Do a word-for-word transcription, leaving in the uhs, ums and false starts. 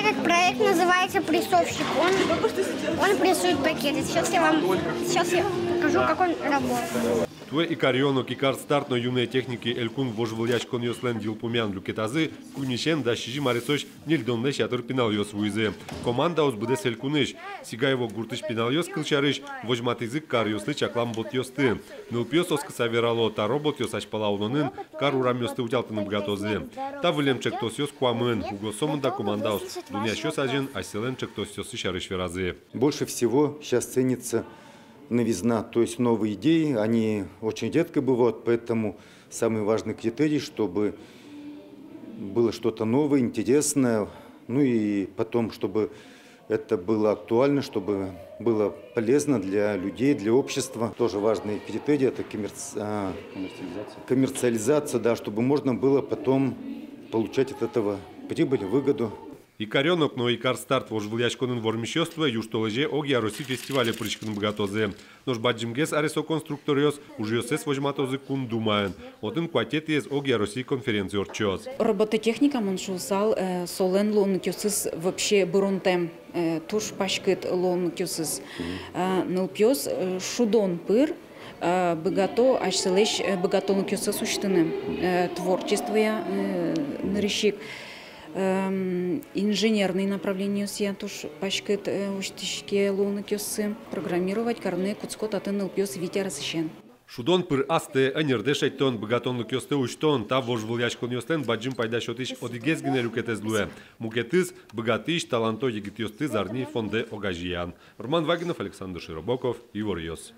Этот проект называется «Прессовщик». Он, он прессует пакеты. Сейчас я вам, сейчас я покажу, как он работает. Туэ «Икаръён но Икарстарт но юные техники» элькун вожвылъяськонъёслэн йылпумъян люкетазы куиньысен дас сизьым аресозь ньыльдонлэсь ятыр пиналъёс вуизы. Командаос быдэс элькунысь. Сигаево гуртысь пиналъёс, кылсярысь, возьматӥзы каръёслы чаклам ботъёсты. Нылпиос оскыса верало, та роботъёс азьпала улонын кар урамъёсты утялтыны быгатозы. Та выллем ӵектосъёс куамын, уго сомында командаос дунъясьёс азьын асьсэлэн ӵектосъёссы сярысь веразы. Больше всего сейчас ценится новизна, то есть новые идеи, они очень редко бывают, поэтому самый важный критерий, чтобы было что-то новое, интересное, ну и потом, чтобы это было актуально, чтобы было полезно для людей, для общества. Тоже важный критерий — это коммерц-, а, коммерциализация, да, чтобы можно было потом получать от этого прибыль, выгоду. «Икаръён но Икарстарт» вожвылъяськонын вормисьёс туэ южтолэзе огъя Росси фестивале пыриськыны быгатозы. Нош бадӟымгес аресо конструкторъёс ужъёссэс возьматозы Кун Думаын. Отын куатетӥез огъя Росси конференция ортчоз. Робототехника, мон шуысал, э, солэн луонлыкъёсыз вообще быронтэм, э, туж паськыт луонлыкъёсыз. Э, нылпиос, э, шудон пыр, э, быгато асьсэлэсь, э, быгатонлыкъёссэс усьтыны, э, творчествоя, э, нырысь ик. Эм, инженерный направлениосъя туж паськыт, э, усьтӥське луонлыкъёссы. Программировать карыны кутско татын нылпиос вить аресысен. Шудон пыр астэ, ӧнердэ шедьтон, быгатонлыкъёсты усьтон — та вожвылъяськонъёслэн бадӟым пайда сётӥсь одӥгез гинэ люкетэз луэ. Мукетыз — быгатӥсь, таланто егитъёсты зарни фондэ огазеян. Роман Вагинов, Александр Широбоков, «Иворъёс».